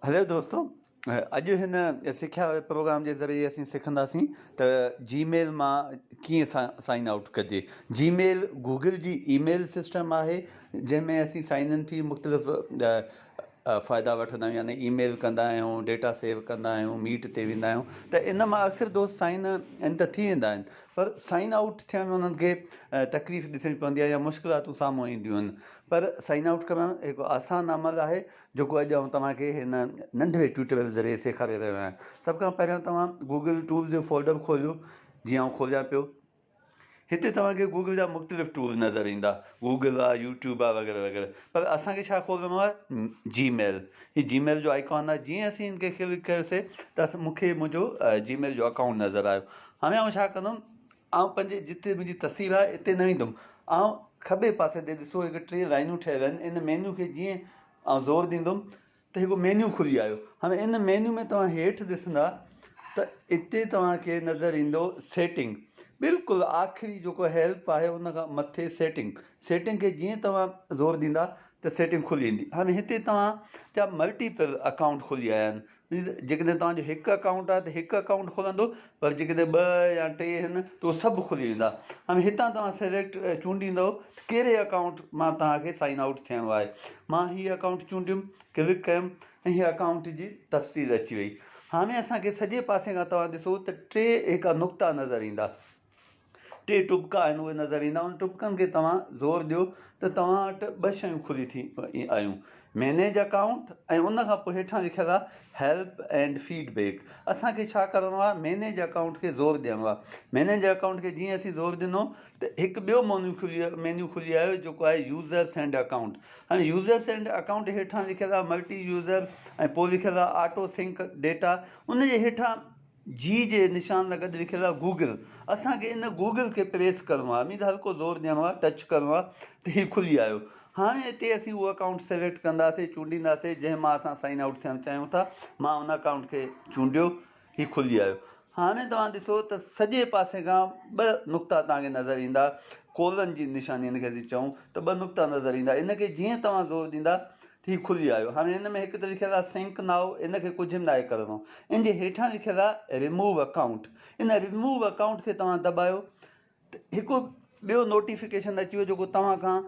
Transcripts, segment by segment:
هلو دوستو اڄ هن سکيا پروگرام جي ذريعي اسين سکنداسين ته جي ميل مان ڪيئن سائن آئوٽ ڪجي. جي ميل گوگل جي اي ميل سسٽم آهي جنهن ۾ اسين سائن ان ٿي مختلف فائدا وٺندا آهيون يعني اي ميل ڪندا آهيون ڊيٽا سيو ڪندا آهيون ميٽ تي ويندا آهيون ته ان مان اڪثر دوست سائن ان ته ٿي ويندا آهن پر سائن آئوٽ ٿيڻ ۾ انهن کي تڪليف ڏسڻي پوندي آهي يا مشڪلاتون سامهون اينديون آهن پر سائن آئوٽ ڪرڻ هڪ آسان عمل آهي جيڪو اڄ آئون توهان کي هن ننڍڙي ٽيوٽوريل ذريعي سيکاري رهيو آهيان. سڀ کان پهريان توهان گوگل ٽولز جو فولڊر کوليو جيئن آئون کوليان پيو. هتي توهان کي گوگل جا مختلف ٽولز نظر ايندا گوگل آ يوٽيوب آ وغيره وغيره پر اسان کي ڇا کولڻو آهي جي ميل هي جي ميل جو آئيڪان آهي جيئن اسين هن کي ڪلڪ ڪيوسي ته مون کي منهنجو جي ميل جو اڪائونٽ نظر آيو هاڻي آئون ڇا ڪندم آئون پنهنجي جتي منهنجي تصوير آهي اتي نه ويندم. آئون کٻي پاسي تي ڏسو هڪ ٽي لائنون ٺهيل آهن ان مينيو کي جيئن آئون زور ڏيندم ته هڪ مينيو کلي آيو. هاڻي ان مينيو ۾ توهان هيٺ ڏسندا ته اتي توهان کي نظر ايندو سيٽنگ بلڪل آخري جيڪو هيلپ آهي ان کان مٿي سيٽنگ سيٽنگ کي جيئن توهان زور ڏيندا ته سيٽنگ کلي ايندي. هاڻي هتي توهان جا ملٽيپل اڪائونٽ کلي آيا آهن. جيڪڏهن توهان جو هڪ اڪائونٽ آهي ته هڪ اڪائونٽ کلندو پر جيڪڏهن ٻه يا ٽي آهن ته اهي سڀ کلي ويندا هاڻي هتان توهان سليڪٽ چونڊيندو ته ڪهڙي اڪائونٽ مان توهان کي سائن آئوٽ ٿيڻو آهي مان هي اڪائونٽ چونڊيم ڪلڪ ڪيم ۽ هي اڪائونٽ جي تفصيل اچي وئي هاڻي اسان کي سڄي پاسي کان توهان ڏسو ته ٽي هڪ نقطا نظر ايندا ٽي ٽٻڪا آهن اهي نظر ايندا ان ٽٻڪن کي توهان زور ڏيو ته توهان وٽ ٻه شيون کلي ٿي آيون مينيج اڪائونٽ ۽ ان کان پوء هيٺان لکيل آهي هيلپ اينڊ فيڊ بيڪ اسان کي ڇا ڪرڻو آهي مينيج اڪائونٽ کي زور ڏيڻو آهي مينيج اڪائونٽ کي جيئن اسين زور ڏنو ته هڪ ٻيو مونيو کلي مينيو کلي آيو جيڪو آهي يوزرس اينڊ اڪائونٽ هاڻي يوزرس اينڊ اڪائونٽ هيٺان لکيل آهي ملٽي يوزر ۽ پوء لکيل آهي آٽو سنڪ ڊيٽا ان جي هيٺان جي جي نشان سان گڏ لکيل آهي گوگل اسان کي ان گوگل کي پريس ڪرڻو آهي مينز هلڪو زور ڏيڻو آهي ٽچ ڪرڻو آهي ته هي کلي آيو هاڻي هتي اسين اهو اڪائونٽ سليڪٽ ڪنداسي چونڊينداسي جنهن مان اسان سائن آئوٽ ٿيڻ چاهيون ٿا مان ان اڪائونٽ کي چونڊيو هي کلي آيو هاڻي توهان ڏسو ته سڄي پاسي کان ٻه نقطا توهان کي نظر ايندا ڪولن جي نشاني ان کي اسين چئون ته ٻه نقطا نظر ايندا ان کي جيئن توهان زور ڏيندا ٿي کلي آيو. هاڻي ان ۾ هڪ ته لکيل آهي سنڪ نائو ان کي ڪجهه به ناهي ڪرڻو. ان جي هيٺان لکيل آهي ريموو اڪائونٽ ان ريموو اڪائونٽ کي توهان دٻايو ته هڪ ٻيو نوٽيفڪيشن اچي ويو جيڪو توهان کان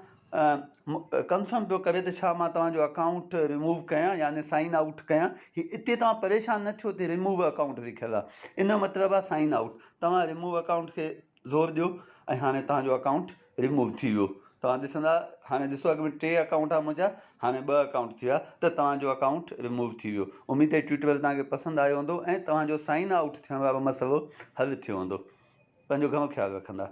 ڪنفرم پيو ڪري ته ڇا مان توهان جو اڪائونٽ ريموو ڪيان يعني سائن آئوٽ ڪيان هي اتي توهان پريشان نه ٿيو اتي ريموو اڪائونٽ لکيل آهي ان جو مطلب آهي سائن آئوٽ توهان ريموو اڪائونٽ کي زور ڏيو ۽ هاڻي توهان جو اڪائونٽ ريموو ٿي ويو توهان ڏسندا هاڻي ڏسو اڳ ۾ ٽي اڪائونٽ ها منهنجا هاڻي ٻه اڪائونٽ ٿي ويا ته توهان جو اڪائونٽ ريموو ٿي ويو اميد ته ٽيوٽوريل توهان کي پسند آيو هوندو ۽ توهان جو سائن آئوٽ ٿيڻ وارو مسئلو حل ٿيو هوندو پنهنجو گهڻو خيال رکندا.